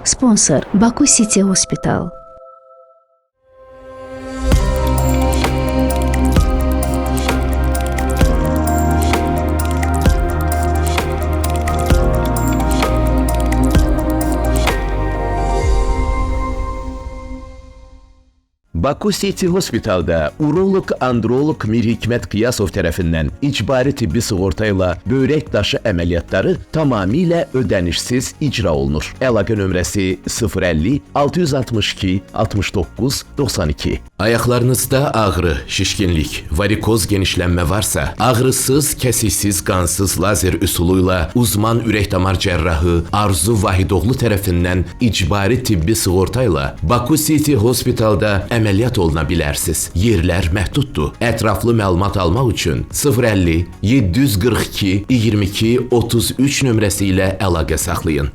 Sponsor Baku City Hospital. Baku City Hospital'da urolog androlog Mir Hikmet Qiyasov tərəfindən icbari tibbi sığorta ilə böyrək daşı əməliyyatları tamamilə ödənişsiz icra olunur. Əlaqə nömrəsi 050 662 69 92. Ayaqlarınızda ağrı, şişkinlik, varikoz genişlənmə varsa, ağrısız, kəsiksiz, qansız lazer üsulu ilə uzman ürək-damar cərrahı Arzu Vahidoğlu tərəfindən icbari tibbi sığorta ilə Baku City Hospitalda əməliyyat oluna bilərsiniz. Yerlər məhduddur. Ətraflı məlumat almaq üçün 050 742 22 33 nömrəsi ilə əlaqə saxlayın.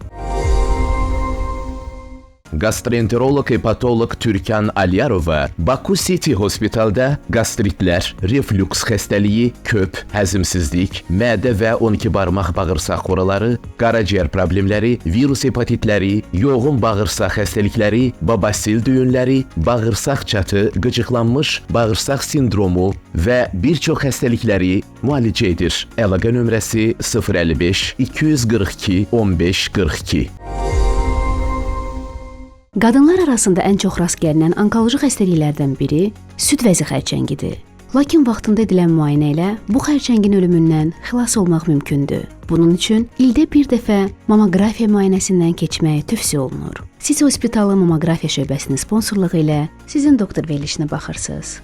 Gastroenterolog hepatolog Türkan Aliyarova Baku City Hospitalda qastritlər, reflüks xəstəliyi, köp, həzmsizlik, mədə və 12 barmaq bağırsaq xoraları, qaraciyər problemləri, virus hepatitləri, yoğun bağırsaq xəstəlikləri, babasil düyünləri, bağırsaq çatı, qıcıqlanmış bağırsaq sindromu və bir çox xəstəlikləri müalicə edir. Əlaqə nömrəsi 055 242 15 42. Qadınlar arasında ən çox rast gəlinən onkoloji xəstəliklərdən biri süd vəzi xərçəngidir. Lakin vaxtında edilən müayinə ilə bu xərçəngin ölümündən xilas olmaq mümkündür. Bunun üçün ildə bir dəfə mamoqrafiya müayinəsindən keçmək tövsiyə olunur. City Hospitalı mamoqrafiya şöbəsinin sponsorluğu ilə sizin doktor verilişinə baxırsınız.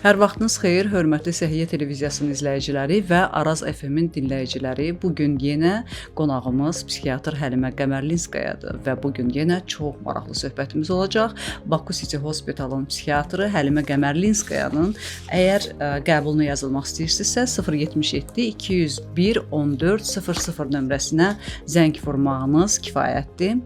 Hər vaxtınız xeyir, hörmətli Səhiyyə televiziyasının izləyiciləri və Araz FM-in dinləyiciləri. Bu gün yenə qonağımız psixiatr Həlimə Qəmərlinskayadır və bu gün yenə çox maraqlı söhbətimiz olacaq. Baku City Hospitalın psixiatrı Həlimə Qəmərlinskayanın əgər qəbuluna yazılmaq istəyirsinizsə 077 201 14 00 nömrəsinə zəng vurmağınız kifayətdir.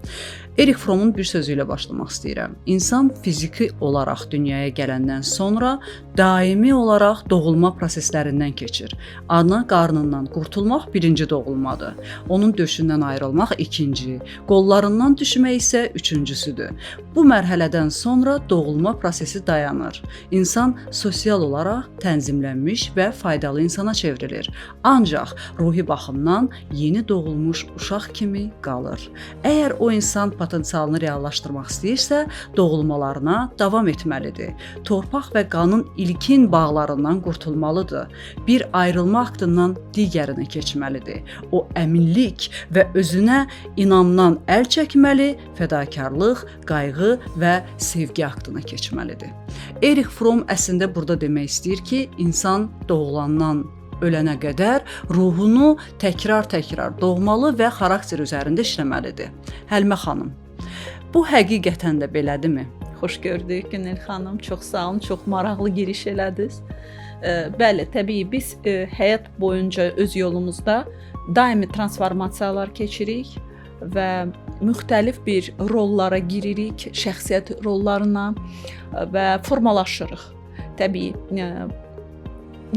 Erik Frommun bir sözü ilə başlamaq istəyirəm. İnsan fiziki olaraq dünyaya gələndən sonra daimi olaraq doğulma proseslərindən keçir. Ana qarnından qurtulmaq birinci doğulmadır. Onun döşündən ayrılmaq ikinci, qollarından düşmək isə üçüncüsüdür. Bu mərhələdən sonra doğulma prosesi dayanır. İnsan sosial olaraq tənzimlənmiş və faydalı insana çevrilir. Ancaq ruhi baxımdan yeni doğulmuş uşaq kimi qalır. Əgər o insan potensialını reallaşdırmaq istəyirsə, doğulmalarına davam etməlidir. Torpaq və qanın ilkin bağlarından qurtulmalıdır. Bir ayrılma aktından digərinə keçməlidir. O əminlik və özünə inamdan əl çəkməli, fədakarlıq, qayğı və sevgi aktına keçməlidir. Erik Fromm əslində burada demək istəyir ki, insan doğulandan ölənə qədər ruhunu təkrar-təkrar doğmalı və xarakter üzərində işləməlidir. Həlimə xanım, bu həqiqətən də belədirmi? Xoş gördük Günel xanım. Çox sağ olun. Çox maraqlı giriş elədiniz. Bəli, təbii biz həyat boyunca öz yolumuzda daimi transformasiyalar keçirik və müxtəlif bir rollara giririk, şəxsiyyət rollarına və formalaşırıq. Təbii,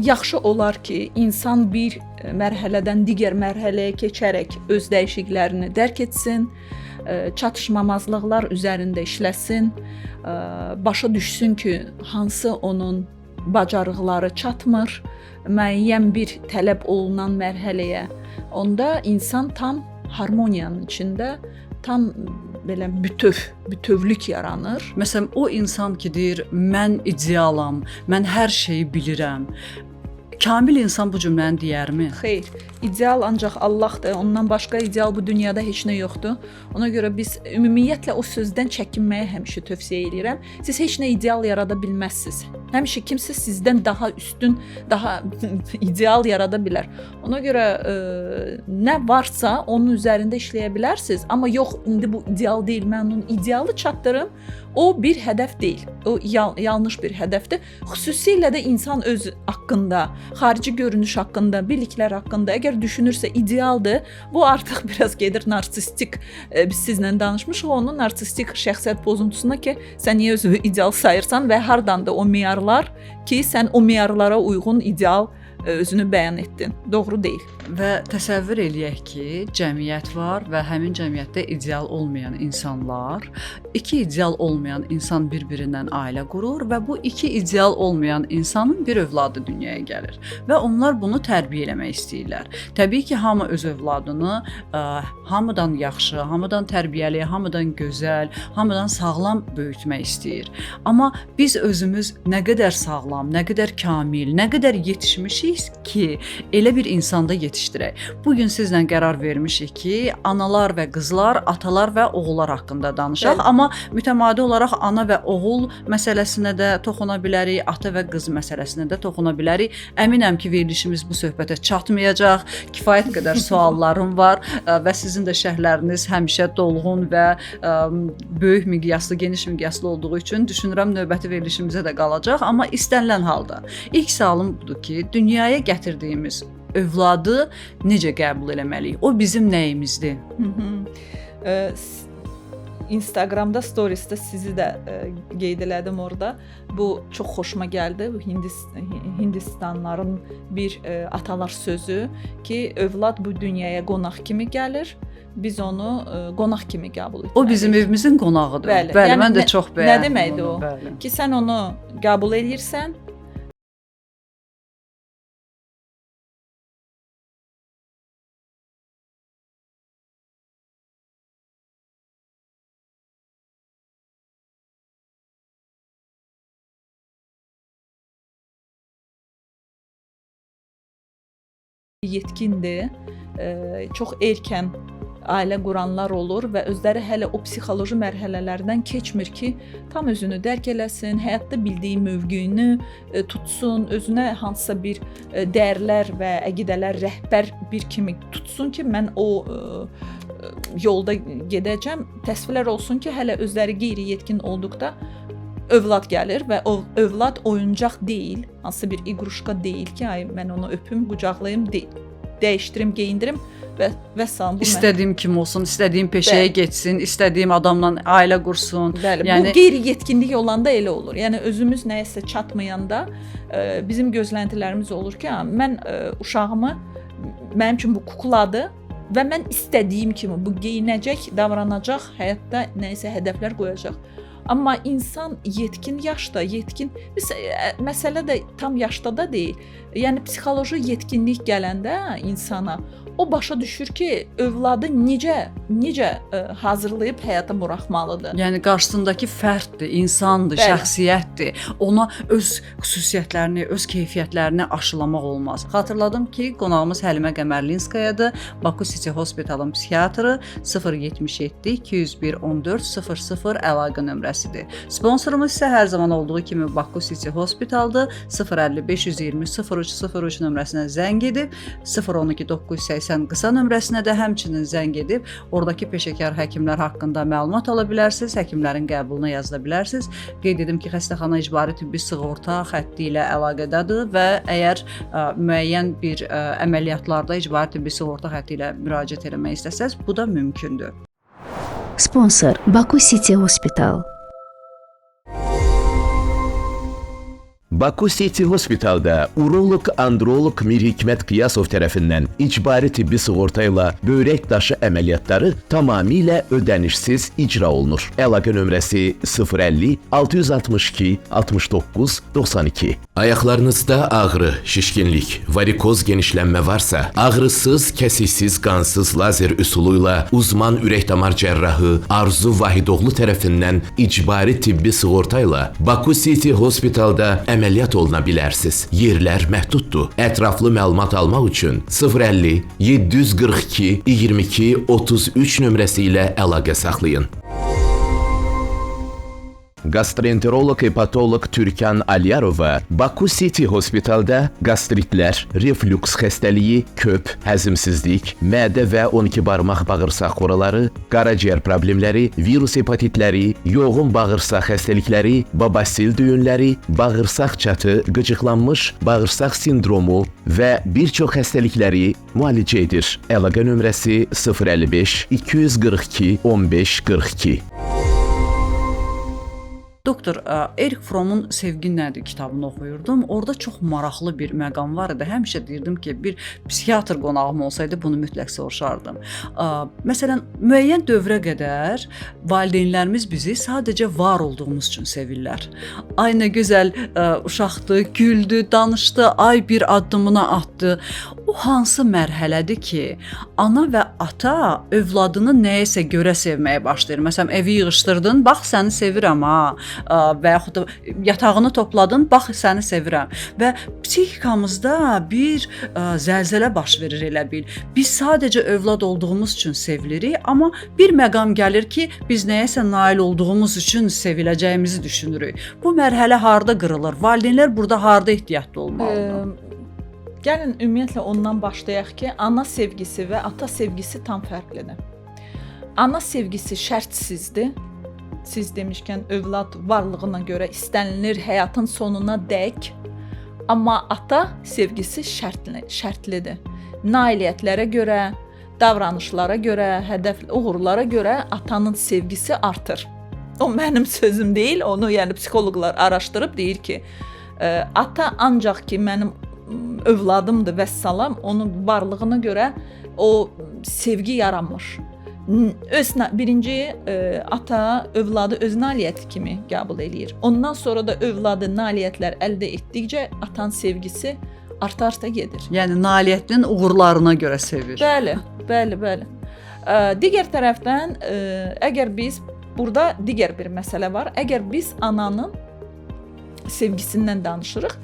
yaxşı olar ki, insan bir mərhələdən digər mərhələyə keçərək öz dəyişikliklərini dərk etsin, çatışmamazlıqlar üzərində işləsin, başa düşsün ki, hansı onun bacarıqları çatmır müəyyən bir tələb olunan mərhələyə. Onda insan tam harmoniyanın içində, tam belə bütövlük yaranır. Məsələn, o insan ki deyir, mən idealam, mən hər şeyi bilirəm. Kamil insan bu cümləni deyərmi? Xeyr, ideal ancaq Allahdır. Ondan başqa ideal bu dünyada heç nə yoxdur. Ona görə biz ümumiyyətlə o sözdən çəkinməyə həmişə tövsiyə eləyirəm. Siz heç nə ideal yarada bilməzsiniz. Həmişə kimsə sizdən daha üstün, daha ideal yarada bilər. Ona görə nə varsa onun üzərində işləyə bilərsiniz, amma yox, indi bu ideal deyil, mən onun idealı çatdırım. O bir hədəf deyil. O yanlış bir hədəfdir. Xüsusilə də insan öz haqqında, xarici görünüş haqqında, biliklər haqqında əgər düşünürsə idealdır, bu artıq biraz gedir narsistik. Biz sizlə danışmışıq onun narsistik şəxsiyyət pozuntusuna ki, sən niyə özünü ideal sayırsan və hardandır o meyarlar ki, sən o meyarlara uyğun ideal özünü bəyan etdin. Doğru deyil. Və təsəvvür eləyək ki, cəmiyyət var və həmin cəmiyyətdə ideal olmayan insanlar, iki ideal olmayan insan bir-birindən ailə qurur və bu iki ideal olmayan insanın bir övladı dünyaya gəlir və onlar bunu tərbiyə eləmək istəyirlər. Təbii ki, hamı öz övladını hamıdan yaxşı, hamıdan tərbiyəli, hamıdan gözəl, hamıdan sağlam böyütmək istəyir. Amma biz özümüz nə qədər sağlam, nə qədər kamil, nə qədər yetişmişik ki, elə bir insanda yetişdirək. Bu gün sizlə qərar vermişik ki, analar və qızlar, atalar və oğullar haqqında danışaq, Bəli. amma mütəmadi olaraq ana və oğul məsələsinə də toxuna bilərik, ata və qız məsələsinə də toxuna bilərik. Əminəm ki, verilişimiz bu söhbətə çatmayacaq. Kifayət qədər suallarım var və sizin də şərhləriniz həmişə dolğun və böyük miqyaslı, geniş miqyaslı olduğu üçün düşünürəm növbəti verilişimizə də qalacaq, amma istənilən halda ilk sualım budur ki, dünyaya gətirdiyimiz övladı necə qəbul eləməliyik? O bizim nəyimizdir? Instagramda storiesdə sizi də qeyd elədim orada. Bu çox xoşuma gəldi. Bu Hindistanların bir atalar sözü ki, övlad bu dünyaya qonaq kimi gəlir. Biz onu qonaq kimi qəbul etməliyik. O bizim evimizin qonağıdır. Bəli, Bəli, yəni mən də çox bəyəndim. Nə deməkdir onu, o? Bəli. Ki sən onu qəbul eləyirsən, yetkindir, çox erkən ailə quranlar olur və özləri hələ o psixoloji mərhələlərdən keçmir ki, tam özünü dərk eləsin, həyatda bildiyi mövqeyini tutsun, özünə hansısa bir dəyərlər və əqidələr rəhbər bir kimi tutsun ki, mən o yolda gedəcəm. Təsvirlər olsun ki, hələ özləri qeyri-yetkin olduqda övlad gəlir və o övlad oyuncaq deyil, hansısa bir iqruşka deyil ki, ay mən onu öpüm, qucaqlayım, dəyişdirim, geyindirim və vəssalam. Bu İstədiyim kim olsun, istədiyim peşəyə Bəli. getsin, istədiyim adamla ailə qursun. Bəli, yəni bu qeyri-yetkinlik olanda elə olur. Yəni özümüz nəyəsə çatmayanda bizim gözləntilərimiz olur ki, mən uşağımı, mənim üçün bu kukladır və mən istədiyim kimi bu geyinəcək, davranacaq, həyatda nəyisə hədəflər qoyacaq. Amma insan yetkin yaşda, yetkin məsələ də tam yaşda da deyil. Yəni psixoloji yetkinlik gələndə insana o başa düşür ki, övladı necə hazırlayıb həyata buraxmalıdır. Yəni qarşısındakı fərddir, insandır, Bəli. şəxsiyyətdir. Ona öz xüsusiyyətlərini, öz keyfiyyətlərini aşılamaq olmaz. Xatırladım ki, qonağımız Həlimə Qəmərlinskayadır, Baku City Hospitalın psixiatrı, 077 201 14 00 əlaqə nömrəsidir. Sponsorumuz isə hər zaman olduğu kimi Baku City Hospitaldır. 050 520 03 03 nömrəsinə zəng edib, 012 980 qısa nömrəsinə də həmçinin zəng edib, oradakı peşəkar həkimlər haqqında məlumat ala bilərsiniz, həkimlərin qəbuluna yazıla bilərsiniz. Qeyd edim ki, xəstəxana icbari tibbi sığorta xətti ilə əlaqədadır və əgər müəyyən bir əməliyyatlarda icbari tibbi sığorta xətti ilə müraciət eləmək istəsəz, bu da mümkündür. Sponsor Baku City Hospital. Baku City Hospital'da urolog androlog Mir Hikmet Qiyasov tərəfindən icbari tibbi sığortayla böyrək daşı əməliyyatları tamamilə ödənişsiz icra olunur. Əlaqə nömrəsi 050 662 69 92. Ayaqlarınızda ağrı, şişkinlik, varikoz genişlənmə varsa, ağrısız, kəsiksiz, qansız lazer üsuluyla uzman ürək damar cərrahı Arzu Vahidoğlu tərəfindən icbari tibbi sığortayla Baku City Hospitalda əməliyyat oluna bilərsiniz. Yerlər məhduddur. Ətraflı məlumat almaq üçün 050 742 22 33 nömrəsi ilə əlaqə saxlayın. Gastroenterolog hepatolog Türkan Aliyarova Baku City Hospitalda gastritlər, reflüks xəstəliyi, köp, həzmsizlik, mədə və 12 barmaq bağırsaq xoraları, qaraciyər problemləri, virus hepatitləri, yoğun bağırsaq xəstəlikləri, babasil düyünləri, bağırsaq çatı, qıcıqlanmış bağırsaq sindromu və bir çox xəstəlikləri müalicə edir. Əlaqə nömrəsi 055 242 15 42. Doktor, Erik Frommun Sevgi nədir kitabını oxuyurdum. Orada çox maraqlı bir məqam var idi. Həmişə deyirdim ki, bir psixiatr qonağım olsaydı bunu mütləq soruşardım. Məsələn, müəyyən dövrə qədər valideynlərimiz bizi sadəcə var olduğumuz üçün sevirlər. Ay nə gözəl uşaqdı, güldü, danışdı, ay bir addımını atdı. O hansı mərhələdir ki, ana və ata övladını nəyəsə görə sevməyə başlayır. Məsələn, evi yığışdırdın, bax səni sevirəm ha. Və yaxud da yatağını topladın, bax səni sevirəm. Və psixikamızda bir zəlzələ baş verir elə bil. Biz sadəcə övlad olduğumuz üçün sevilirik, amma bir məqam gəlir ki, biz nəyəsə nail olduğumuz üçün seviləcəyimizi düşünürük. Bu mərhələ harda qırılır? Valideynlər burada harda ehtiyatlı olmalıdır? Gəlin ümumiyyətlə ondan başlayaq ki, ana sevgisi və ata sevgisi tam fərqlidir. Ana sevgisi şərtsizdir. Siz demişkən övlad varlığına görə istənilir həyatın sonuna dək. Amma ata sevgisi şərtlidir. Nailiyyətlərə görə, davranışlara görə, hədəf, uğurlara görə atanın sevgisi artır. O mənim sözüm deyil, onu yəni psixoloqlar araşdırıb deyir ki, ata ancaq ki mənim övladımdır vəssalam, onun varlığına görə o sevgi yaranmır. Birinci ata övladı öz nailiyyəti kimi qəbul eləyir. Ondan sonra da övladı nailiyyətlər əldə etdikcə atanın sevgisi arta-arta gedir. Yəni nailiyyətinin uğurlarına görə sevir. Bəli, bəli, bəli. Digər tərəfdən əgər biz burada digər bir məsələ var. Əgər biz ananın sevgisindən danışırıq,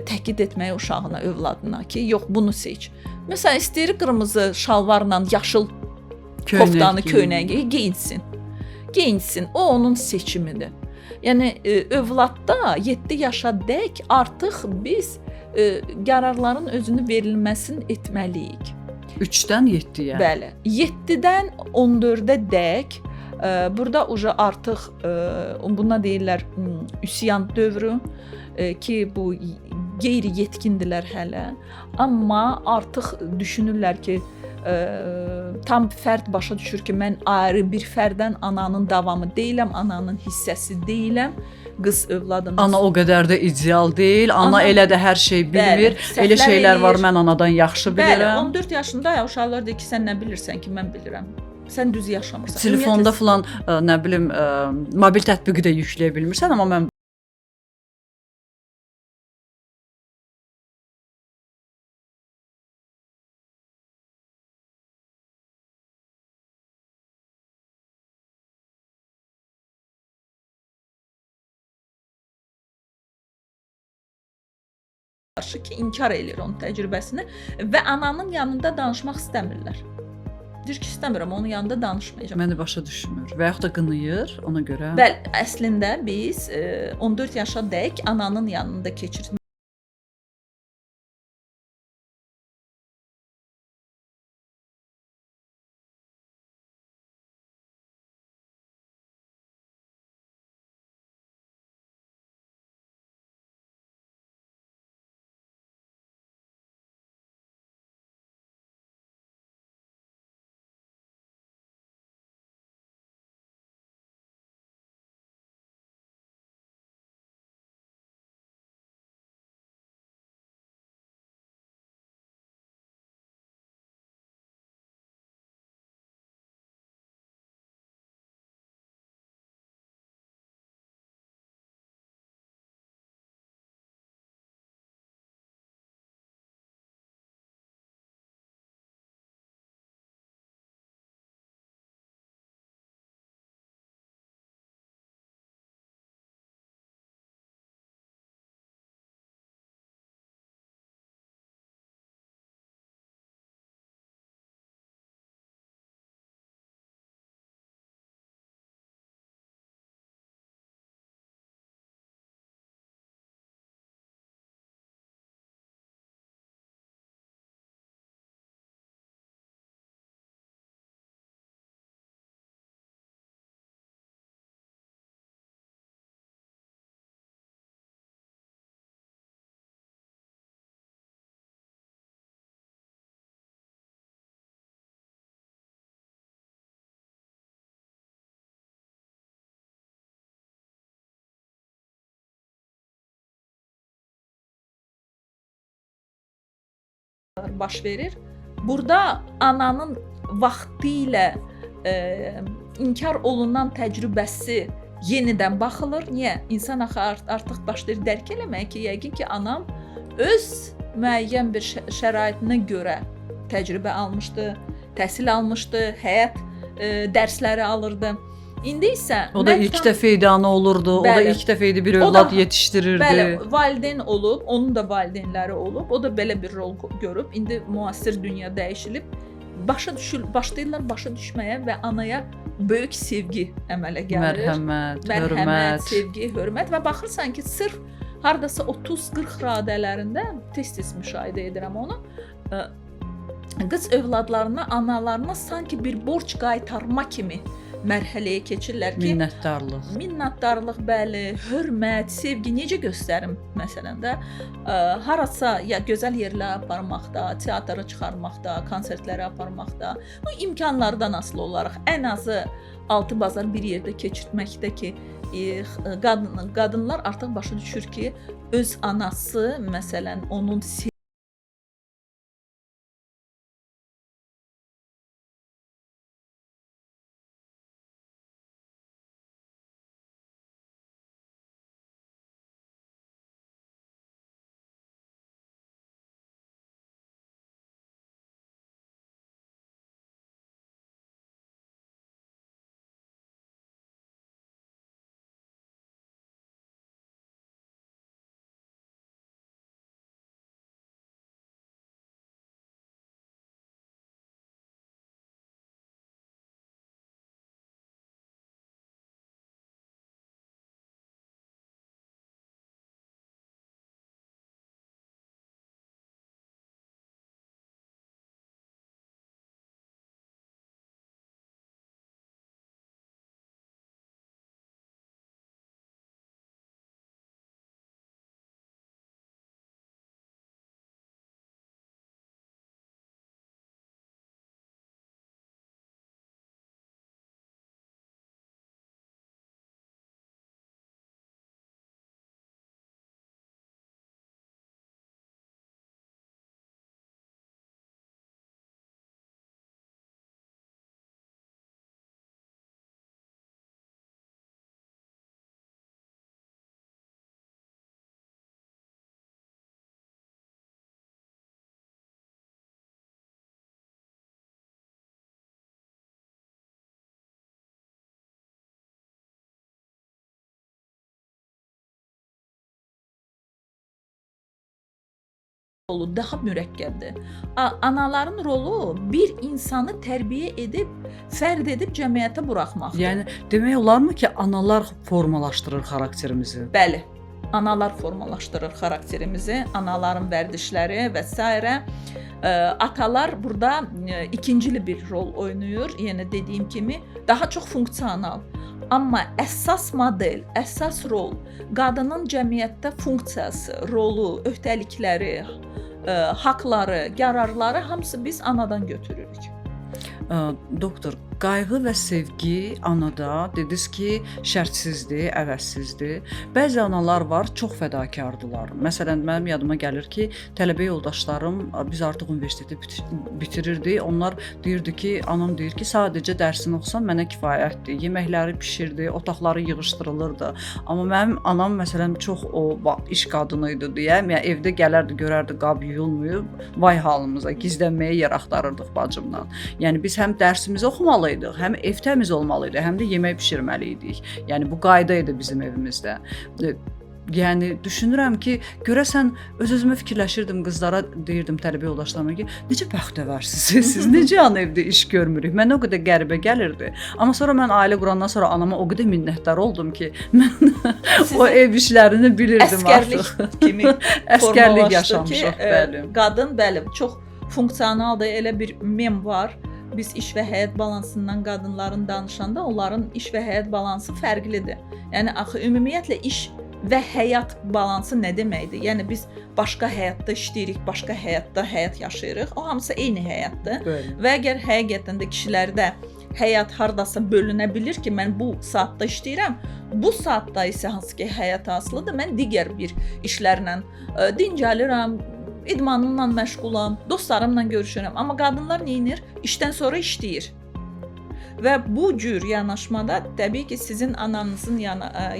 təkid etməyi uşağına, övladına ki, yox bunu seç. Məsələn, istəyir qırmızı şalvarla yaşıl koftanı, köynəyi geyinsin. Geyinsin. O onun seçimidir. Yəni övladda 7 yaşa dək artıq biz qərarların özünü verilməsini etməliyik. 3-dən 7-yə. Bəli. 7-dən 14-ə dək burada uca artıq buna deyirlər üsyan dövrü ki, bu qeyri-yetkindirlər hələ. Amma artıq düşünürlər ki, tam fərd başa düşür ki, mən ayrı bir fərdən, ananın davamı deyiləm, ananın hissəsi deyiləm. Qız övladımız. Ana o qədər də ideal deyil, ana elə də hər şey bilmir. Bəli, elə şeylər var, mən anadan yaxşı bilirəm. Bəli, 14 yaşında uşaqlar deyir ki, sən nə bilirsən ki, mən bilirəm. Sən düz yaşamırsan. Telefonda filan, nə bilim, mobil tətbiqi də yükləyə bilmirsən, amma mən qarşı ki, inkar eləyir onun təcrübəsini və ananın yanında danışmaq istəmirlər. Deyir ki, istəmirəm, onun yanında danışmayacağam. Məni başa düşmür və yaxud da qınayır ona görə. Bəli, əslində biz 14 yaşa dək ananın yanında keçirik. baş verir. Burada ananın vaxtı ilə inkar olunan təcrübəsi yenidən baxılır. Niyə? İnsan axı artıq başlayır dərk eləməyə ki, yəqin ki, anam öz müəyyən bir şəraitinə görə təcrübə almışdı, təhsil almışdı, həyat dərsləri alırdı. İndi isə o da ilk dəfə idi ana olurdu, bəli, o da ilk dəfə idi bir övlad yetişdirirdi. Bəli, valideyn olub, onun da valideynləri olub, o da belə bir rol görüb. İndi müasir dünya dəyişilib. Başlayırlar başa düşməyə və anaya böyük sevgi əmələ gəlir. Mərhəmət, hörmət, sevgi, hörmət və baxırsan ki, sırf hardasa 30-40 radələrində tez-tez müşahidə edirəm onu. Qız övladlarına, analarına sanki bir borc qaytarma kimi mərhələyə keçirlər ki, minnətdarlıq. Minnətdarlıq, bəli, hörmət, sevgi necə göstərim məsələn də, harasa ya gözəl yerlərə aparmaqda, teatra çıxarmaqda, konsertlərə aparmaqda, bu imkanlardan asılı olaraq ən azı 6 bazar bir yerdə keçirtməkdə ki, qadınlar artıq başa düşür ki, öz anası məsələn onun rolu daha mürəkkəbdir. Anaların rolu bir insanı tərbiyə edib, fərd edib cəmiyyətə buraxmaqdır. Yəni demək olarmı ki, analar formalaşdırır xarakterimizi? Bəli. Analar formalaşdırır xarakterimizi, anaların vərdişləri və s. Atalar burada ikincili bir rol oynayır. Yəni dediyim kimi daha çox funksional. Amma əsas model, əsas rol qadının cəmiyyətdə funksiyası, rolu, öhdəlikləri, haqları, qərarları hamısı biz anadan götürürük. Doktor, qayğı və sevgi anada dediniz ki, şərtsizdir, əvəzsizdir. Bəzi analar var, çox fədakardılar. Məsələn, mənim yadıma gəlir ki, tələbə yoldaşlarım, biz artıq universiteti bitirirdik. Onlar deyirdi ki, anam deyir ki, sadəcə dərsini oxusan mənə kifayətdir. Yeməkləri bişirdi, otaqları yığışdırılırdı. Amma mənim anam məsələn çox o iş qadını idi deyə, yəni evdə gələrdi, görərdi qab yuyulmayıb, vay halımıza, gizlənməyə yer axtarırdıq bacımla. Yəni biz həm dərsimizi oxumalı idik, həm ev təmiz olmalı idi, həm də yemək bişirməli idik. Yəni bu qayda idi bizim evimizdə. Yəni düşünürəm ki, görəsən öz-özümə fikirləşirdim, qızlara deyirdim, tələbə yoldaşlarıma ki, necə bəxtəvərsiniz siz, necə ana evdə iş görmürük. Mənə o qədər qəribə gəlirdi. Amma sonra mən ailə qurandan sonra anama o qədər minnətdar oldum ki, mən o ev işlərini bilirdim artıq. Əskərlik kimi əskərlik yaşamışıq, bəli. Qadın, bəli, çox funksionaldır. Elə bir mem var. Biz iş və həyat balansından qadınların danışanda onların iş və həyat balansı fərqlidir. Yəni axı ümumiyyətlə iş və həyat balansı nə deməkdir? Yəni biz başqa həyatda işləyirik, başqa həyatda həyat yaşayırıq. O hamısı eyni həyatdır. Bəli. Və əgər həqiqətən də kişilərdə həyat hardasa bölünə bilir ki, mən bu saatda işləyirəm, bu saatda isə hansı ki həyat asılıdır, mən digər bir işlərlə dincəlirəm, İdmanımla məşğulam, dostlarımla görüşürəm. Amma qadınlar nə edir? İşdən sonra işləyir. Və bu cür yanaşmada təbii ki, sizin ananızın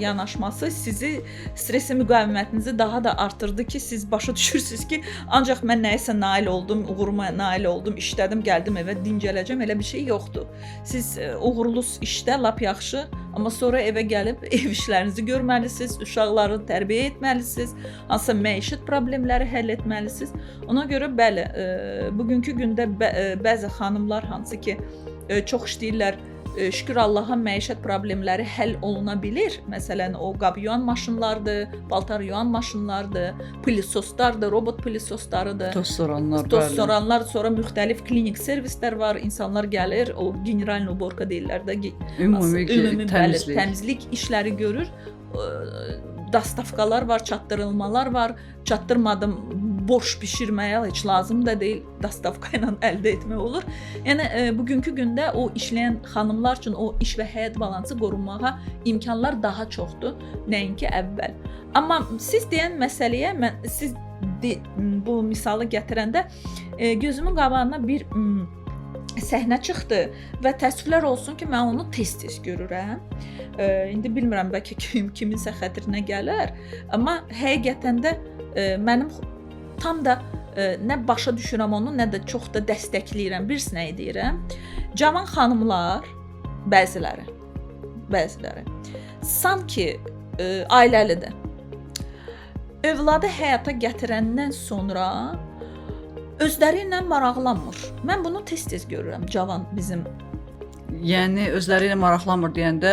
yanaşması sizi stressə müqavimətinizi daha da artırdı ki, siz başa düşürsüz ki, ancaq mən nəyisə nail oldum, uğuruma nail oldum, işlədim, gəldim evə dincələcəm, elə bir şey yoxdur. Siz uğurlu işdə lap yaxşı, amma sonra evə gəlib ev işlərinizi görməlisiniz, uşaqları tərbiyə etməlisiniz, hansısa məişət problemləri həll etməlisiniz. Ona görə bəli, bugünkü gündə bəzi xanımlar hansı ki çox işləyirlər, şükür Allaha məişət problemləri həll oluna bilir. Məsələn, o qab yuyan maşınlardır, paltar yuyan maşınlardır, pılesoslardır, robot pılesoslarıdır. Toz soranlar, toz soranlar, sonra müxtəlif klinik servislər var. İnsanlar gəlir, o general uborka deyirlər də, ümumi təmizlik. Bəli, təmizlik işləri görür. Dastavkalar var, çatdırılmalar var. Çatdırmadım, borş bişirməyə heç lazım da deyil, dastavka ilə əldə etmək olur. Yəni bugünkü gündə o işləyən xanımlar üçün o iş və həyat balansı qorunmağa imkanlar daha çoxdur, nəinki əvvəl. Amma siz deyən məsələyə mən siz bu misalı gətirəndə gözümün qabağına bir səhnə çıxdı və təəssüflər olsun ki, mən onu tez-tez görürəm. İndi bilmirəm, bəlkə kiminsə xətrinə gələr, amma həqiqətən də mənim tam da nə başa düşürəm onu, nə də çox da dəstəkləyirəm. Bilirsiz nə deyirəm? Cavan xanımlar bəziləri sanki ailəlidir. Övladı həyata gətirəndən sonra özləri ilə maraqlanmır. Mən bunu tez-tez görürəm cavan bizim. Yəni özləri ilə maraqlanmır deyəndə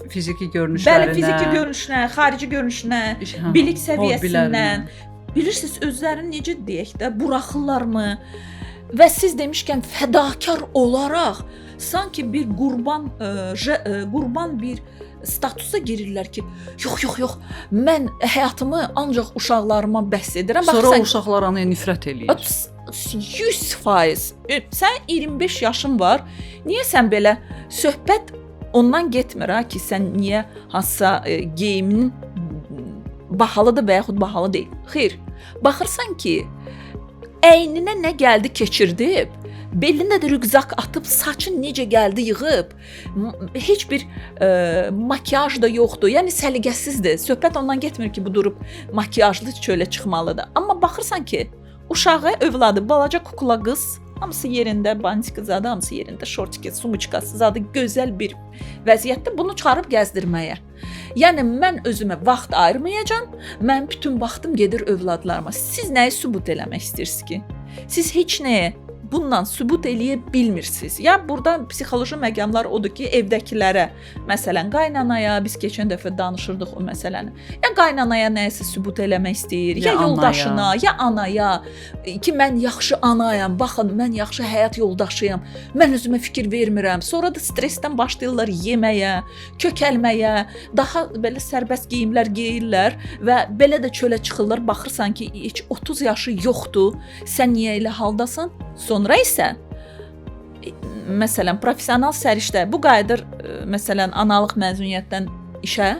fiziki görünüşlərinə, bəli, fiziki görünüşünə, xarici görünüşünə, bilik səviyyəsindən. Bilirsiniz, özlərini necə deyək də, buraxırlarmı? Və siz demişkən fədakar olaraq sanki bir qurban bir statusa girirlər ki, yox, mən həyatımı ancaq uşaqlarıma bəs edirəm. Bax, sonra uşaqlar anaya nifrət eləyir. 100%. Sən 25 yaşın var. Niyə sən belə söhbət ondan getmir ha ki, sən niyə hansısa geyiminin bahalıdır və yaxud bahalı deyil. Xeyr. Baxırsan ki, əyninə nə gəldi keçirdib, belində də rüqzak atıb, saçın necə gəldi yığıb, heç bir makiyaj da yoxdur, yəni səliqəsizdir. Söhbət ondan getmir ki, bu durub makiyajlı çölə çıxmalıdır. Amma baxırsan ki, uşağı, övladı, balaca kukla qız, hamısı yerində, bantika zadı, hamısı yerində, şortiki, sumuçkası zadı, gözəl bir vəziyyətdə bunu çıxarıb gəzdirməyə. Yəni, mən özümə vaxt ayırmayacağam, mən bütün vaxtım gedir övladlarıma. Siz nəyi sübut eləmək istəyirsiniz ki? Siz heç nəyə bununla sübut eləyə bilmirsiniz. Ya burada psixoloji məqamlar odur ki, evdəkilərə, məsələn, qaynanaya, biz keçən dəfə danışırdıq o məsələni. Ya qaynanaya nəyisə sübut eləmək istəyir, ya yoldaşına, ya anaya ki, mən yaxşı anayam, baxın, mən yaxşı həyat yoldaşıyam, mən özümə fikir vermirəm. Sonra da stressdən başlayırlar yeməyə, kökəlməyə, daha belə sərbəst geyimlər geyirlər və belə də çölə çıxırlar. Baxırsan ki, heç 30 yaşı yoxdur, sən niyə elə haldasan? Sonra isə, məsələn, professional səriştə, bu qayıdır, məsələn, analıq məzuniyyətdən işə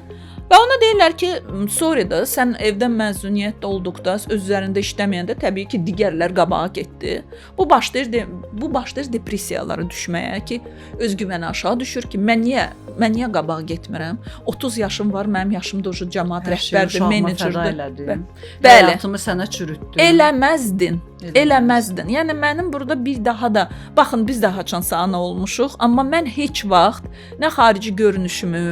və ona deyirlər ki, sorry da, sən evdən məzuniyyətdə olduqda, öz üzərində işləməyəndə təbii ki, digərlər qabağa getdi. Bu başlayır depressiyalara düşməyə ki, özgüvəni aşağı düşür ki, mən niyə qabağa getmirəm? 30 yaşım var, mənim yaşımda o cəmaat rəhbərdir, menecerdir. Bəli. Həyatımı sənə çürütdüm. Eləməzdin. Eləməzdin. Yəni mənim burada bir daha da, baxın biz də haçansa ana olmuşuq, amma mən heç vaxt nə xarici görünüşümü,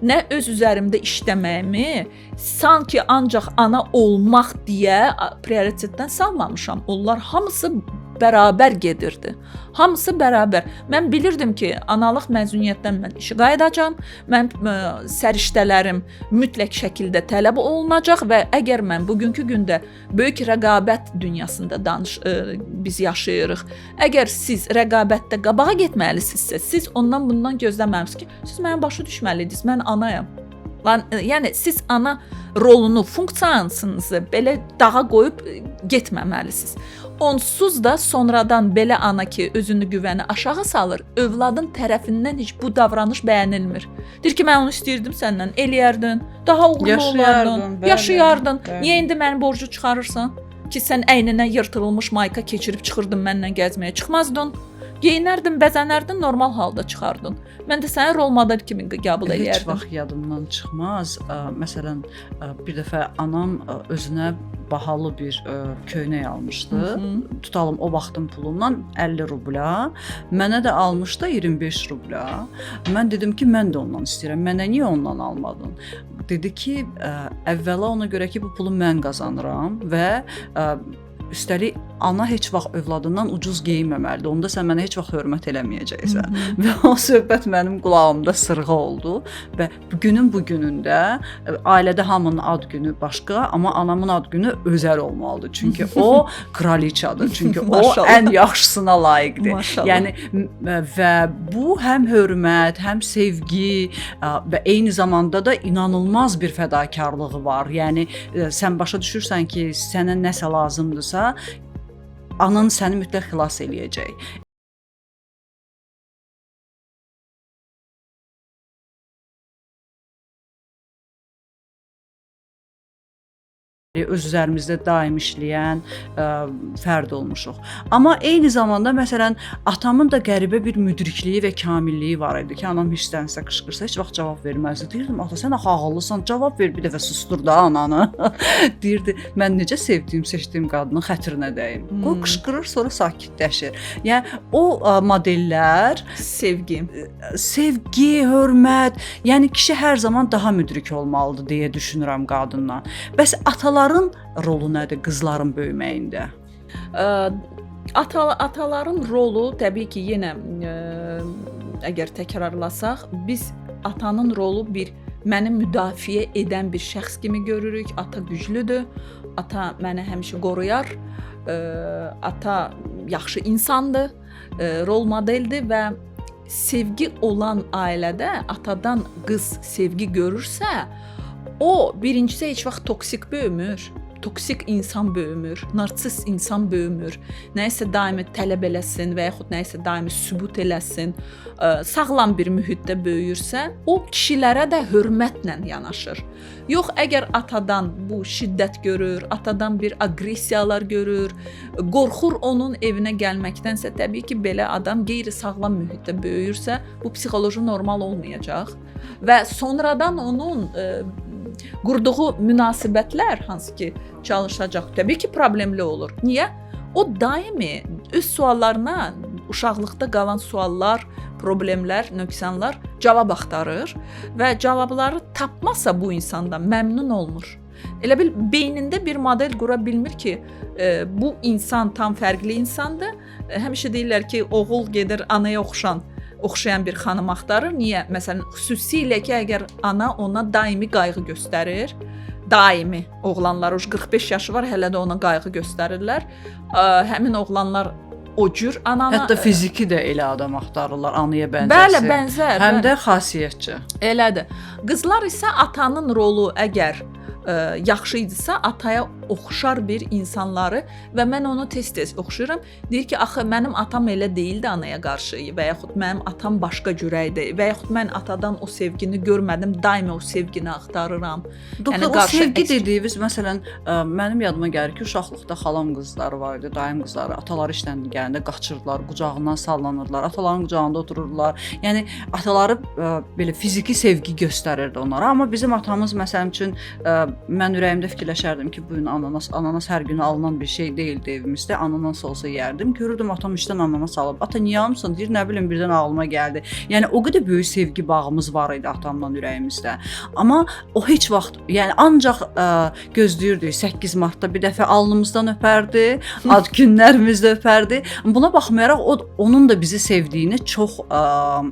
nə öz üzərimdə işləməyimi sanki ancaq ana olmaq deyə prioritetdən salmamışam. Onlar hamısı bərabər gedirdi. Hamısı bərabər. Mən bilirdim ki, analıq məzuniyyətdən mən işə qayıdacağam, mənim səriştələrim mütləq şəkildə tələb olunacaq və əgər mən bugünkü gündə böyük rəqabət dünyasında biz yaşayırıq, əgər siz rəqabətdə qabağa getməlisinizsə, siz ondan bundan gözləməmisiniz ki, siz mənim başa düşməliydiniz, mən anayam. Yəni siz ana rolunu, funksiyasınızı belə dağa qoyub getməməlisiniz. Onsuz da sonradan belə ana ki, özünü güvəni aşağı salır, övladın tərəfindən heç bu davranış bəyənilmir. Deyir ki, mən onu istəyirdim səndən, eləyərdin, daha uğurlu olardın, yaşayardın. Niyə indi mənim borcu çıxarırsan? ki, sən əyninə yırtılmış mayka keçirib çıxırdın mənlə gəzməyə. Çıxmazdın. Geyinərdin, bəzənərdin, normal halda çıxardın. Mən də səni rol model kimi qəbul eləyərdim. Heç vaxt yadımdan çıxmaz. Məsələn, bir dəfə anam özünə bahalı bir köynək almışdı. Hı -hı. Tutalım o vaxtın pulundan 50 rubla. Mənə də almışdı 25 rubla. Mən dedim ki, mən də ondan istəyirəm. Mənə niyə ondan almadın? Dedi ki, əvvəla ona görə ki, bu pulu mən qazanıram və üstəlik ana heç vaxt övladından ucuz geyinməməlidir. Onda sən mənə heç vaxt hörmət eləməyəcəksən. Və o söhbət mənim qulağımda sırğa oldu və günün bu günündə ailədə hamının ad günü başqa, amma anamın ad günü özəl olmalıdır. Çünki o kraliçadır. Çünki o ən yaxşısına layiqdir. Maşallah. Yəni və bu həm hörmət, həm sevgi və eyni zamanda da inanılmaz bir fədakarlığı var. Yəni sən başa düşürsən ki, sənə nəsə lazımdırsa, anan səni mütləq xilas eləyəcək. Öz üzərimizdə daim işləyən fərd olmuşuq. Amma eyni zamanda məsələn atamın da qəribə bir müdrikliyi və kamilliyi var idi ki, anam hirslənsə, qışqırsa heç vaxt cavab verməzdi. Deyirdim, ata sən axı ağıllısan, cavab ver, bir dəfə sustur da ananı. Deyirdi, mən necə sevdiyim, seçdiyim qadının xətrinə dəyim. O qışqırır, sonra sakitləşir. Yəni o modellər sevgi, sevgi, hörmət, yəni kişi hər zaman daha müdrik olmalıdır deyə düşünürəm qadından. Bəs atalar rolu nədir qızların böyüməyində? Ataların rolu təbii ki, yenə əgər təkrarlasaq, biz atanın rolu bir məni müdafiə edən bir şəxs kimi görürük. Ata güclüdür, ata məni həmişə qoruyar, ata yaxşı insandır, rol modeldir və sevgi olan ailədə atadan qız sevgi görürsə, o birincisi heç vaxt toksik böyümür. Toksik insan böyümür, narsis insan böyümür. Nəyisə daimi tələb eləsin və yaxud nəyisə daimi sübut eləsin. Sağlam bir mühitdə böyüyürsə, o kişilərə də hörmətlə yanaşır. Yox, əgər atadan bu şiddət görür, atadan bir aqressiyalar görür, qorxur onun evinə gəlməkdənsə, təbii ki, belə adam qeyri-sağlam mühitdə böyüyürsə, bu psixoloji normal olmayacaq və sonradan onun qurduğu münasibətlər hansı ki çalışacaq, təbii ki, problemli olur. Niyə? O daimi öz suallarına, uşaqlıqda qalan suallar, problemlər, nöqsanlar cavab axtarır və cavabları tapmasa bu insandan məmnun olmur. Elə bil beynində bir model qura bilmir ki, bu insan tam fərqli insandır. Həmişə deyirlər ki, oğul gedir anaya oxşayan bir xanım axtarır. Niyə? Məsələn, xüsusilə ki, əgər ana ona daimi qayğı göstərir, daimi oğlanlar, o 45 yaşı var, hələ də ona qayğı göstərirlər. Həmin oğlanlar o cür anana... Hətta fiziki də elə adam axtarırlar, anaya bənzərsin. Bəli, bənzər. Həm də xasiyyətcə. Elədir. Qızlar isə atanın rolu əgər yaxşı idisə, ataya oxşar bir insanları və mən onu tez-tez oxşayıram. Deyir ki, axı mənim atam elə deyildi anaya qarşı və yaxud mənim atam başqa cürə idi və yaxud mən atadan o sevgini görmədim, daima o sevgini axtarıram. Doktor, yəni, o sevgi dediyimiz, məsələn, mənim yadıma gəlir ki, uşaqlıqda xalam qızları var idi, dayım qızları, ataları işdən gələndə qaçırdılar, qucağından sallanırdılar, ataların qucağında otururdular. Yəni ataları belə fiziki sevgi göstərirdi onlara, amma bizim atamız məsələn üçün mən ürəyimdə fikirləşərdim ki, bu gün ananas hər gün alınan bir şey deyildi evimizdə. Ananas olsa yərdim. Görürdüm atam işdən ananas alıb. Ata niyə almısan? Deyir, nə bilim, birdən ağlıma gəldi. Yəni o qədər böyük sevgi bağımız var idi atamla ürəyimizdə. Amma o heç vaxt, yəni ancaq gözləyirdik 8 Martda bir dəfə alnımızdan öpərdi, ad günlərimizdə öpərdi. Buna baxmayaraq o onun da bizi sevdiyini çox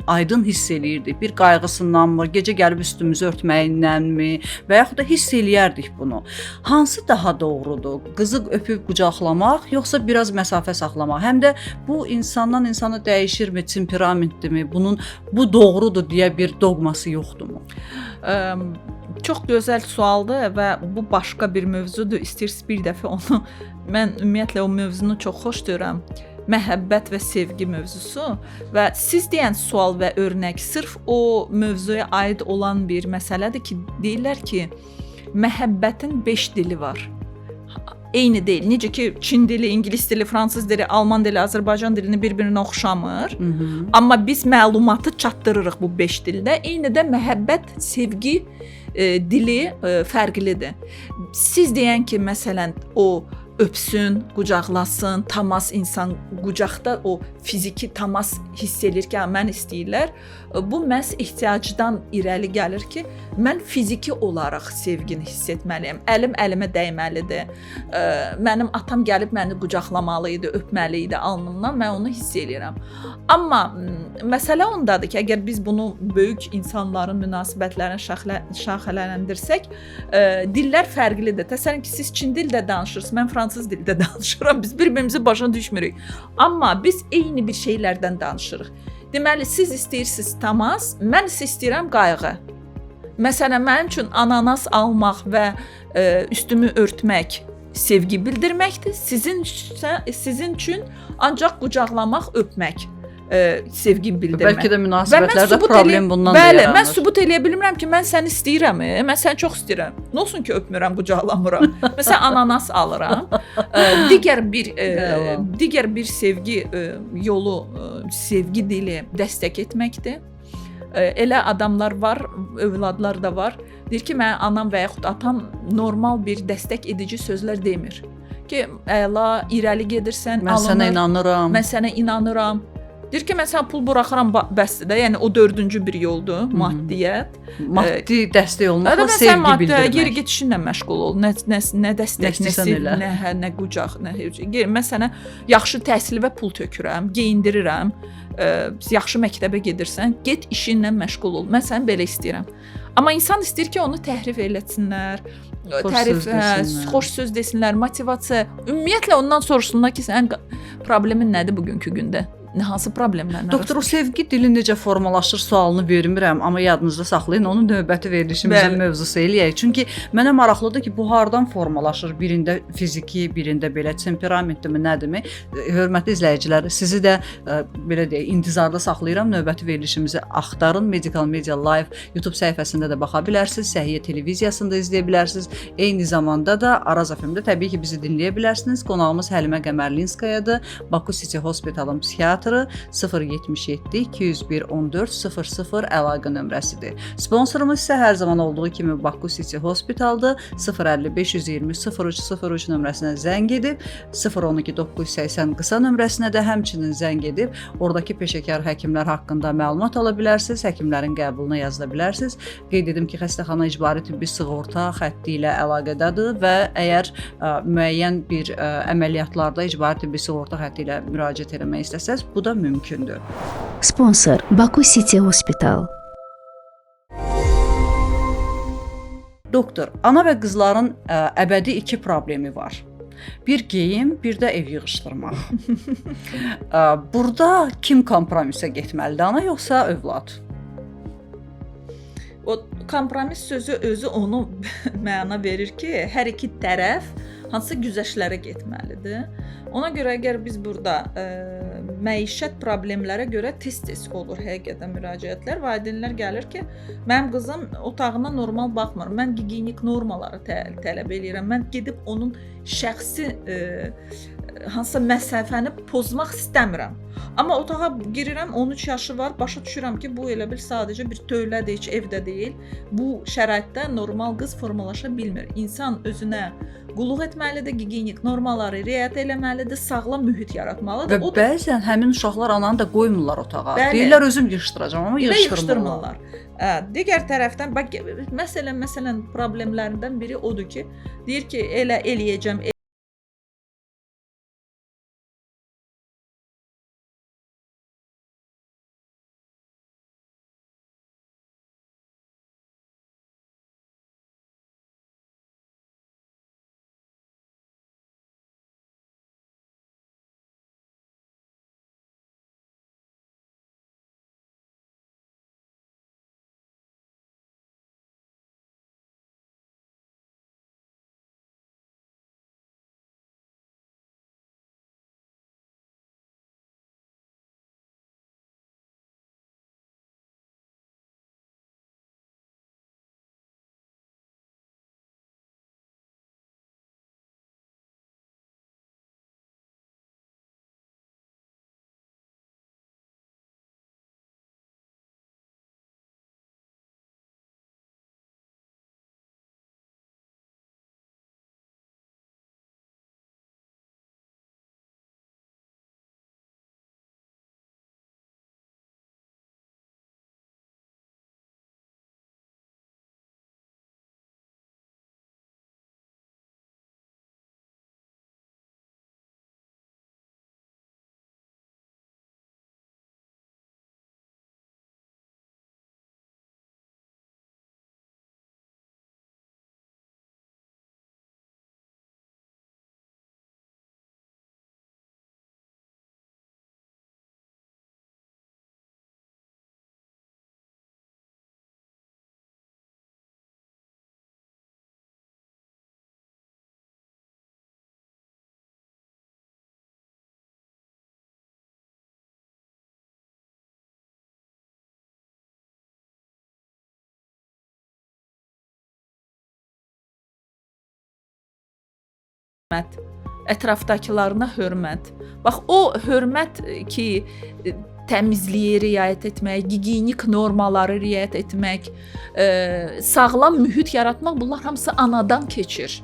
aydın hiss eləyirdik. Bir qayğısındanmı, gecə gəlib üstümüzü örtməyindənmi və yaxud da hiss eləyərdik bunu. Hansı daha doğrudur? Qızı öpüb qucaqlamaq, yoxsa biraz məsafə saxlamaq? Həm də bu insandan insana dəyişirmi, temperamentdirmi? Bunun bu doğrudur deyə bir doqması yoxdurmu? Çox gözəl sualdır və bu başqa bir mövzudur. İstəyirsiniz bir dəfə onu, mən ümumiyyətlə o mövzunu çox xoşlayıram. Məhəbbət və sevgi mövzusu və siz deyən sual və örnək sırf o mövzuya aid olan bir məsələdir ki, deyirlər ki, məhəbbətin 5 dili var. eyni deyil. Necə ki, Çin dili, ingilis dili, fransız dili, alman dili, Azərbaycan dilini bir-birinə oxşamır. Hı -hı. Amma biz məlumatı çatdırırıq bu 5 dildə. Eyni də məhəbbət, sevgi dili fərqlidir. Siz deyən ki, məsələn, o öpsün, qucaqlasın, tamas, insan qucaqda o fiziki tamas hiss eləyir ki, mən istəyirlər. Bu məhz ehtiyacdan irəli gəlir ki, mən fiziki olaraq sevgini hiss etməliyəm. Əlim əlimə dəyməlidir. Mənim atam gəlib məni qucaqlamalı idi, öpməli idi alnımdan, mən onu hiss eləyirəm. Amma məsələ ondadır ki, əgər biz bunu böyük insanların münasibətlərinə şaxələndirsək, dillər fərqlidir. Təsəvvür edin ki, siz Çin dildə danışırsınız, mən fransız dildə danışıram. Biz bir-birimizi başa düşmürük. Amma biz eyni bir şeylərdən danışırıq. Deməli, siz istəyirsiniz tamas, mən isə istəyirəm qayğı. Məsələn, mənim üçün ananas almaq və üstümü örtmək sevgi bildirməkdir. Sizin üçün ancaq qucaqlamaq, öpmək sevgi bildirmək. Bəlkə də münasibətlərdə problem bundan da yaranır. Bəli, mən sübut eləyə bilmirəm ki, mən səni istəyirəm, mən səni çox istəyirəm. Nə olsun ki, öpmürəm, qucaqlamıram. Məsələn, ananas alıram. Digər bir sevgi yolu, sevgi dili dəstək etməkdir. Elə adamlar var, övladlar da var. Deyir ki, mənim anam və yaxud atam normal bir dəstək edici sözlər demir. Ki, əla, irəli gedirsən, mən alınır, sənə inanıram. Mən sənə inanıram. Deyir ki, mən sənə pul buraxıram, bəsdir də. Yəni o dördüncü bir yoldur, maddiyyət. Maddi dəstək olmaqla sevgi bildirmək. Geri get işinlə məşğul ol. Nə dəstək, nə nə qucaq, nə heç. Mən sənə yaxşı təhsil və pul tökürəm, geyindirirəm. Yaxşı məktəbə gedirsən, get işinlə məşğul ol. Mən səni belə istəyirəm. Amma insan istəyir ki, onu təhrif elətsinlər, xoş söz desinlər, motivasiya. Ümumiyyətlə ondan soruşsunlar ki, sənin problemin nədir bugünkü gündə? Hansı problemlərlə? Doktor, o sevgi dili necə formalaşır sualını vermirəm, amma yadınızda saxlayın, onun növbəti verilişimizin mövzusu eləyək. Çünki mənə maraqlıdır ki, bu hardan formalaşır? Birində fiziki, birində belə temperamentdirmi, nədirmi? Hörmətli izləyicilər, sizi də belə deyək, intizarda saxlayıram. Növbəti verilişimizi axtarın. Medical Media Live YouTube səhifəsində də baxa bilərsiniz, Səhiyyə televiziyasında izləyə bilərsiniz. Eyni zamanda da Araz FM-də təbii ki, bizi dinləyə bilərsiniz. Qonağımız Həlimə Qəmərlinskayadır, Baku City Hospitalın psixiatrı. 077 201 14 00 əlaqə nömrəsidir. Sponsorumuz isə hər zaman olduğu kimi Baku City Hospitaldır. 050 520 03 03 nömrəsinə zəng edib, 012 980 qısa nömrəsinə də həmçinin zəng edib, oradakı peşəkar həkimlər haqqında məlumat ala bilərsiniz, həkimlərin qəbuluna yazıla bilərsiniz. Qeyd edim ki, xəstəxana icbari tibbi sığorta xətti ilə əlaqədadır və əgər müəyyən bir əməliyyatlarda icbari tibbi sığorta xətti ilə müraciət etmək istəsəniz, bu da mümkündür. Sponsor Baku City Hospital. Doktor, ana və qızların əbədi iki problemi var. Bir geyim, bir də ev yığışdırmaq. Burada kim kompromisə getməlidir, ana yoxsa övlad? O kompromis sözü özü onu məna verir ki, hər iki tərəf hansısa güzəştlərə getməlidir. Ona görə əgər biz burada məişət problemlərə görə tez-tez olur həqiqətən müraciətlər. Valideynlər gəlir ki, mənim qızım otağına normal baxmır. Mən gigiyenik normaları tələb eləyirəm. Mən gedib onun şəxsi hansısa məsafəni pozmaq istəmirəm. Amma otağa girirəm, 13 yaşı var, başa düşürəm ki, bu elə bil sadəcə bir tövlədir, heç evdə deyil. Bu şəraitdə normal qız formalaşa bilmir. İnsan özünə qulluq etməlidir, gigiyenik normaları riayət eləməlidir, sağlam mühit yaratmalıdır. Və bəzən həmin uşaqlar ananı da qoymurlar otağa. Bəli. Deyirlər özüm yığışdıracağam, amma yığışdırmırlar. Digər tərəfdən bax, məsələn problemlərindən biri odur ki, deyir ki, elə eləyəcəm, Hörmət, ətrafdakılarına hörmət. Bax o hörmət ki, təmizliyə riayət etmək, gigiyenik normaları riayət etmək, sağlam mühit yaratmaq, bunlar hamısı anadan keçir.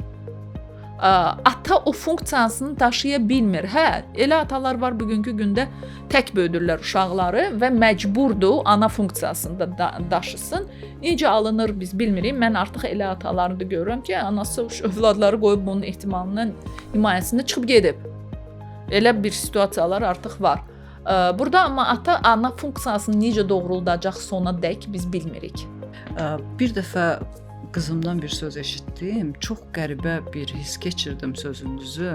Ata o funksiyasını daşıya bilmir. Hə, elə atalar var bugünkü gündə tək böyüdürlər uşaqları və məcburdur ana funksiyasını da daşısın. Necə alınır biz bilmirik. Mən artıq elə ataları da görürəm ki, anası övladları qoyub bunun ehtimalından himayəsində çıxıb gedib. Elə bir situasiyalar artıq var. Burada amma ata ana funksiyasını necə doğruldacaq sona dək biz bilmirik. Bir dəfə qızımdan bir söz eşitdim. Çox qəribə bir hiss keçirdim sözünüzü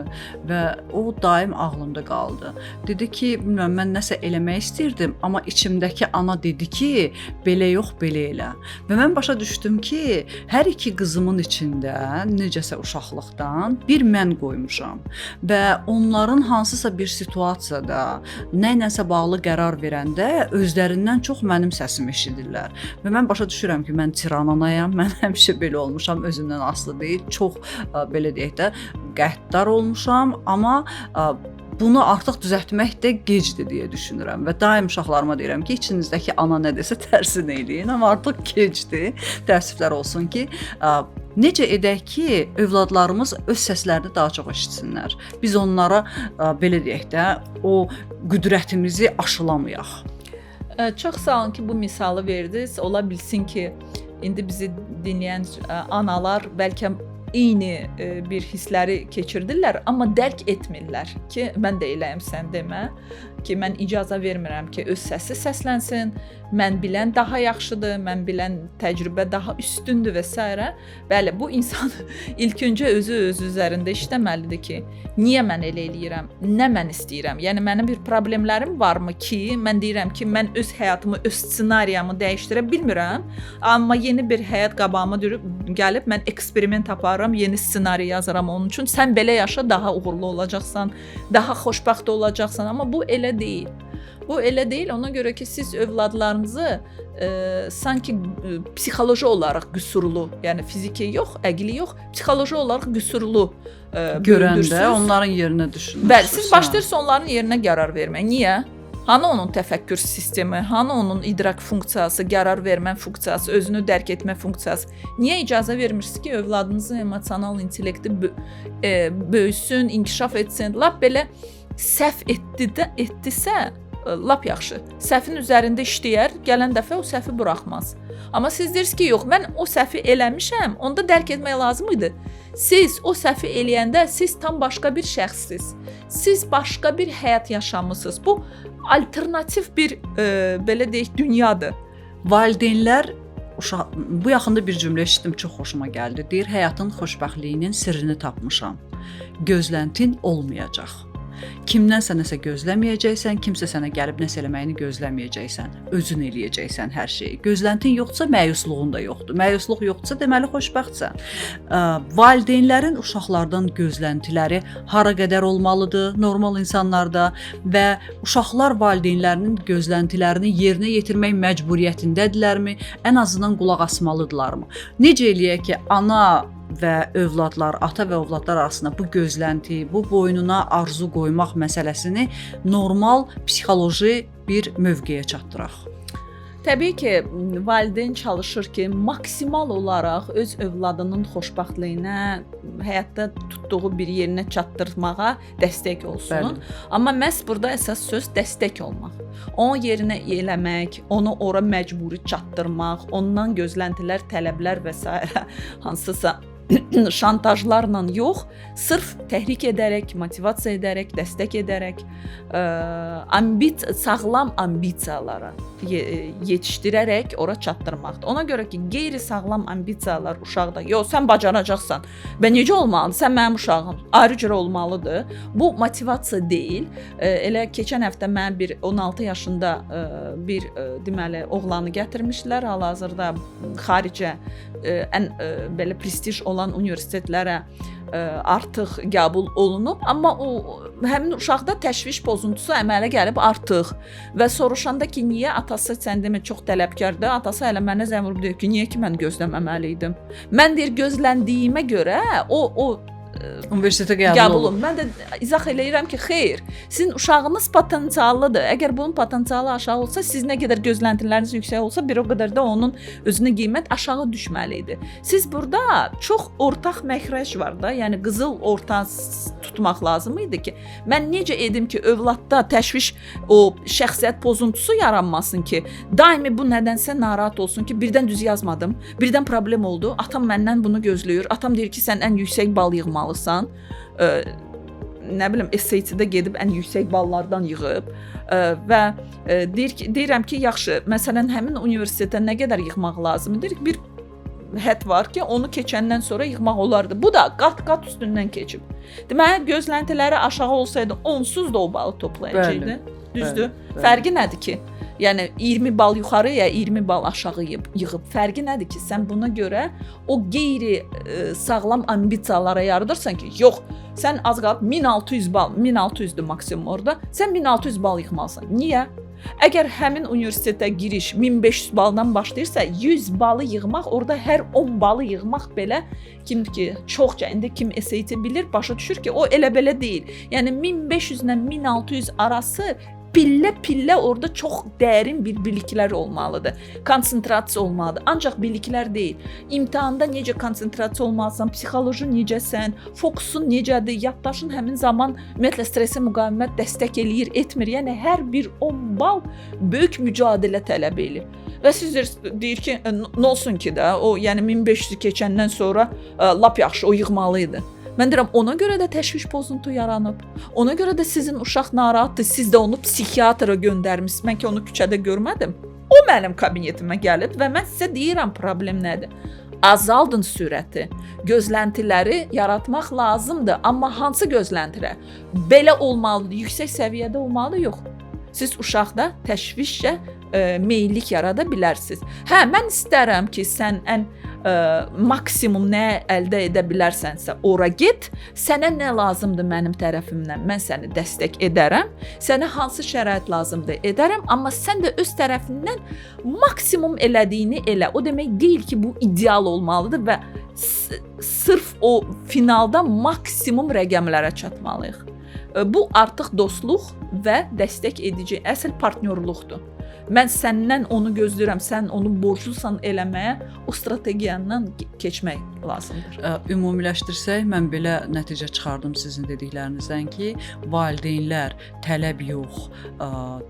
və o daim ağlımda qaldı. Dedi ki, bilmirəm mən nəsə eləmək istirdim, amma içimdəki ana dedi ki, belə yox, belə elə. Və mən başa düşdüm ki, hər iki qızımın içində necəsə uşaqlıqdan bir mən qoymuşam və onların hansısa bir situasiyada nə ilənsə bağlı qərar verəndə özlərindən çox mənim səsimi eşidirlər. Və mən başa düşürəm ki, mən tiran anayam, mən həmişə belə olmuşam, özümdən asılı deyil. Çox belə deyək də qəddar olmuşam, amma bunu artıq düzəltmək də gecdir deyə düşünürəm və daim uşaqlarıma deyirəm ki, içinizdəki ana nə desə tərsini eləyin, amma artıq gecdir. Təəssüflər olsun ki, necə edək ki, övladlarımız öz səslərini daha çox eşitsinlər. Biz onlara belə deyək də, o qüdrətimizi aşılamayaq. Çox sağ olun ki, bu misalı verdiniz. Ola bilsin ki, indi bizi dinləyən analar bəlkə eyni bir hissləri keçirdirlər, amma dərk etmirlər ki, mən də eləyim sən demə, ki, mən icazə vermirəm ki, öz səsi səslənsin, mən bilən daha yaxşıdır, mən bilən təcrübə daha üstündür və s. Bəli, bu insan ilk öncə özü öz üzərində işləməlidir ki, niyə mən elə eləyirəm, nə mən istəyirəm? Yəni mənim bir problemlərim varmı ki, mən deyirəm ki, mən öz həyatımı, öz ssenariyamı dəyişdirə bilmirəm, amma yeni bir həyat qabağıma dürüb gəlib mən eksperiment aparıram, yeni ssenari yazıram onun üçün. Sən belə yaşa, daha uğurlu olacaqsan, daha xoşbəxt olacaqsan, amma bu elə deyil. Bu elə deyil. Ona görə ki, siz övladlarınızı sanki psixoloji olaraq qüsurlu, yəni fiziki yox, əqli yox, psixoloji olaraq qüsurlu görəndə onların yerinə düşünürsünüz. Bəli, siz başlayırsınız onların yerinə qərar verməyə. Niyə? Hanı onun təfəkkür sistemi, hanı onun idrak funksiyası, qərar vermə funksiyası, özünü dərk etmə funksiyası? Niyə icazə vermirsiniz ki, övladınızın emosional intellekti böyüsün, inkişaf etsin? Lap belə səhv etdisə, lap yaxşı. Səhvin üzərində işləyər, gələn dəfə o səhvi buraxmaz. Amma siz deyirsiniz ki, yox, mən o səhvi eləmişəm, onda dərk etmək lazım idi. Siz o səhvi eləyəndə siz tam başqa bir şəxssiz. Siz başqa bir həyat yaşamısınız. Bu alternativ bir belə deyək, dünyadır. Valideynlər bu yaxında bir cümlə eşitdim, çox xoşuma gəldi. Deyir, həyatın xoşbəxtliyinin sirrini tapmışam. Gözləntin olmayacaq. Kimdənsə nəsə gözləməyəcəksən, kimsə sənə gəlib nəsə eləməyini gözləməyəcəksən. Özün eləyəcəksən hər şeyi. Gözləntin yoxdursa, məyusluğun da yoxdur. Məyusluq yoxdursa, deməli xoşbəxtsən. Valideynlərin uşaqlardan gözləntiləri hara qədər olmalıdır normal insanlarda və uşaqlar valideynlərinin gözləntilərini yerinə yetirmək məcburiyyətindədirlərmi? Ən azından qulaq asmalıdırlarmı? Necə eləyək ki, ana və övladlar, ata və övladlar arasında bu gözlənti, bu boynuna arzu qoymaq məsələsini normal psixoloji bir mövqeyə çatdıraq? Təbii ki, valideyn çalışır ki, maksimal olaraq öz övladının xoşbəxtliyinə, həyatda tutduğu bir yerinə çatdırmağa dəstək olsun. Bəli. Amma məhz burada əsas söz dəstək olmaq. Onun yerinə eləmək, onu ora məcburi çatdırmaq, ondan gözləntilər, tələblər və s. hansısa şantajlarla yox, sırf təhrik edərək, motivasiya edərək, dəstək edərək, sağlam ambisiyalara yetişdirərək ora çatdırmaqdır. Ona görə ki, qeyri-sağlam ambisiyalar uşaqda, yox, sən bacaracaqsan və necə olmalıdır, sən mənim uşağım, ayrı cür olmalıdır. Bu motivasiya deyil. Elə keçən həftə mənə bir 16 yaşında bir deməli oğlanı gətirmişdilər. Hal-hazırda xaricə ən belə prestij olan universitetlərə artıq qəbul olunub, amma o həmin uşaqda təşviş pozuntusu əmələ gəlib artıq və soruşanda ki, niyə atası sən demə çox tələbkardır, atası hələ mənə zəng vurub deyir ki, niyə ki mən gözləməməli idim? Mən deyir gözləndiyimə görə o Universitetə qəbul qəbul olun. olun. Mən də izah eləyirəm ki, xeyr, sizin uşağınız potensiallıdır. Əgər bunun potensialı aşağı olsa, siz nə qədər gözləntiləriniz yüksək olsa, bir o qədər də onun özünə qiymət aşağı düşməli idi. Siz burada çox ortaq məxrəc var da, yəni qızıl orta tutmaq lazım idi ki, mən necə edim ki, övladda təşviş, o şəxsiyyət pozuntusu yaranmasın ki, daimi bu nədənsə narahat olsun ki, birdən düz yazmadım, birdən problem oldu, atam məndən bunu gözləyir. Atam deyir ki, sən ən yüksək bal yığmalısan. Nə bilim SAT-də gedib ən yüksək ballardan yığıb və deyir ki, deyirəm ki, yaxşı, məsələn, həmin universitetə nə qədər yığmaq lazımdır? Deyir ki, bir hədd var ki, onu keçəndən sonra yığmaq olardı. Bu da qat-qat üstündən keçib. Deməli, gözləntiləri aşağı olsaydı, onsuz da o balı toplayacaqdı. Bəli, Düzdür? bəli, bəli. Fərqi nədir ki? Yəni 20 bal yuxarıya, 20 bal aşağı yığıb. Fərqi nədir ki, sən buna görə o qeyri sağlam ambisiyalara yaradırsan ki, yox, sən az qalıb 1600 bal, 1600-dür maksimum orada. Sən 1600 bal yığmalısan. Niyə? Əgər həmin universitetə giriş 1500 baldan başlayırsa, 100 balı yığmaq, orada hər 10 balı yığmaq belə kim ki, çoxca indi kim SAT bilir, başa düşür ki, o elə belə deyil. Yəni 1500 ilə 1600 arası pillə-pillə orada çox dərin bir biliklər olmalıdır. Konsentrasiya olmalıdır. Ancaq biliklər deyil. İmtahanda necə konsentrasiya olmalısan, psixoloji necəsən, fokusun necədir, yaddaşın həmin zaman ümumiyyətlə stressə müqavimət dəstək eləyir, etmir. Yəni hər bir 10 bal böyük mücadilə tələb eləyir. Və siz deyir ki, nə olsun ki də, o yəni 1500-ü keçəndən sonra lap yaxşı o yığmalı idi. Mən deyirəm, ona görə də təşviş pozuntu yaranıb. Ona görə də sizin uşaq narahatdır. Siz də onu psixiatra göndərmisiniz. Mən ki onu küçədə görmədim. O mənim kabinetimə gəlib və mən sizə deyirəm problem nədir? Azaldın sürəti. Gözləntiləri yaratmaq lazımdır, amma hansı gözləntilər? Belə olmalıdır, yüksək səviyyədə olmalıdır, yox. Siz uşaqda təşvişə meyillik yarada bilərsiniz. Hə, mən istərəm ki, sən ən maksimum nə əldə edə bilərsənsə, ora get. Sənə nə lazımdır mənim tərəfimdən, mən səni dəstək edərəm. Sənə hansı şərait lazımdır, edərəm, amma sən də öz tərəfindən maksimum elədiyini elə. O demək deyil ki, bu ideal olmalıdır və sırf o finalda maksimum rəqəmlərə çatmalıyıq. Bu artıq dostluq və dəstək edici əsl partnyorluqdur. Mən səndən onu gözləyirəm, sən onu borclusan eləməyə, o strategiyandan keçmək lazımdır. Ümumiləşdirsək, mən belə nəticə çıxardım sizin dediklərinizdən ki, valideynlər tələb yox,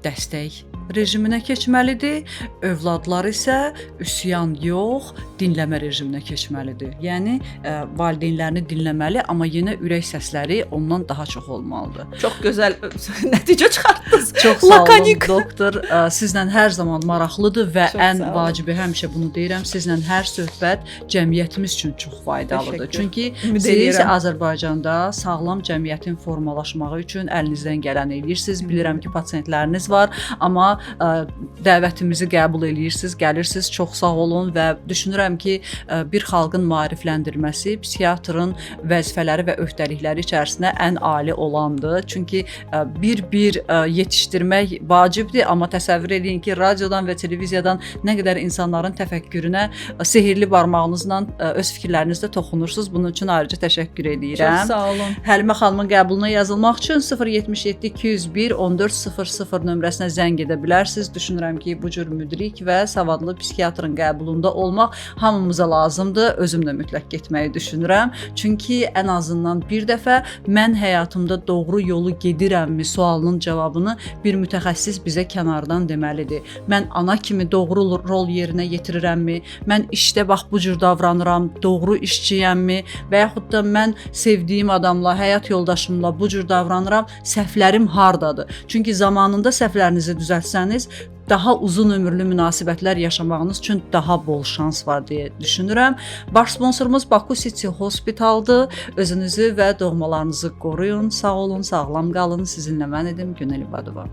dəstək rejiminə keçməlidir, övladlar isə üsyan yox, dinləmə rejiminə keçməlidir. Yəni valideynlərini dinləməli, amma yenə ürək səsləri ondan daha çox olmalıdır. Çox gözəl nəticə çıxartdınız. Çox sağ olun, Lakonik. Doktor. Sizlə hər zaman maraqlıdır və Çox ən sağ olun. vacibi həmişə bunu deyirəm, sizlə hər söhbət cəmiyyətimiz üçün çox faydalıdır. Təşəkkür. Çünki Ümid siz eləyirəm. Azərbaycanda sağlam cəmiyyətin formalaşmağı üçün əlinizdən gələni eləyirsiniz. Bilirəm ki, pasientləriniz var, amma dəvətimizi qəbul eləyirsiniz, gəlirsiniz. Çox sağ olun və düşünürəm ki, bir xalqın maarifləndirilməsi psixiatrın vəzifələri və öhdəlikləri içərisində ən ali olandır. Çünki bir-bir yetişdirmək vacibdir, amma təsəvvür eləyin ki, radiodan və televiziyadan nə qədər insanların təfəkkürünə sehirli barmağınızla öz fikirlərinizlə toxunursunuz. Bunun üçün ayrıca təşəkkür eləyirəm. Çox sağ olun. Həlimə xanımın qəbuluna yazılmaq üçün 077 201 1400 nömrəsinə zəng edə bilərsiniz. Düşünürəm ki, bu cür müdrik və savadlı psixiatrın qəbulunda olmaq hamımıza lazımdır. Özüm də mütləq getməyi düşünürəm. Çünki ən azından bir dəfə mən həyatımda doğru yolu gedirəmmi sualının cavabını bir mütəxəssis bizə kənardan deməlidir. Mən ana kimi doğru rol yerinə yetirirəmmi? Mən işdə bax bu cür davranıram, doğru işçiyəmmi? Və yaxud da mən sevdiyim adamla, həyat yoldaşımla bu cür davranıram, səhvlərim hardadır? Çünki zamanında səhvlərinizi düzəltsəniz, daha uzun ömürlü münasibətlər yaşamağınız üçün daha bol şans var deyə düşünürəm. Baş sponsorumuz Baku City Hospitaldır. Özünüzü və doğmalarınızı qoruyun. Sağ olun, sağlam qalın. Sizinlə mən idim, Günel İbadova.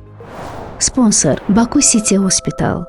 Sponsor Baku City Hospital.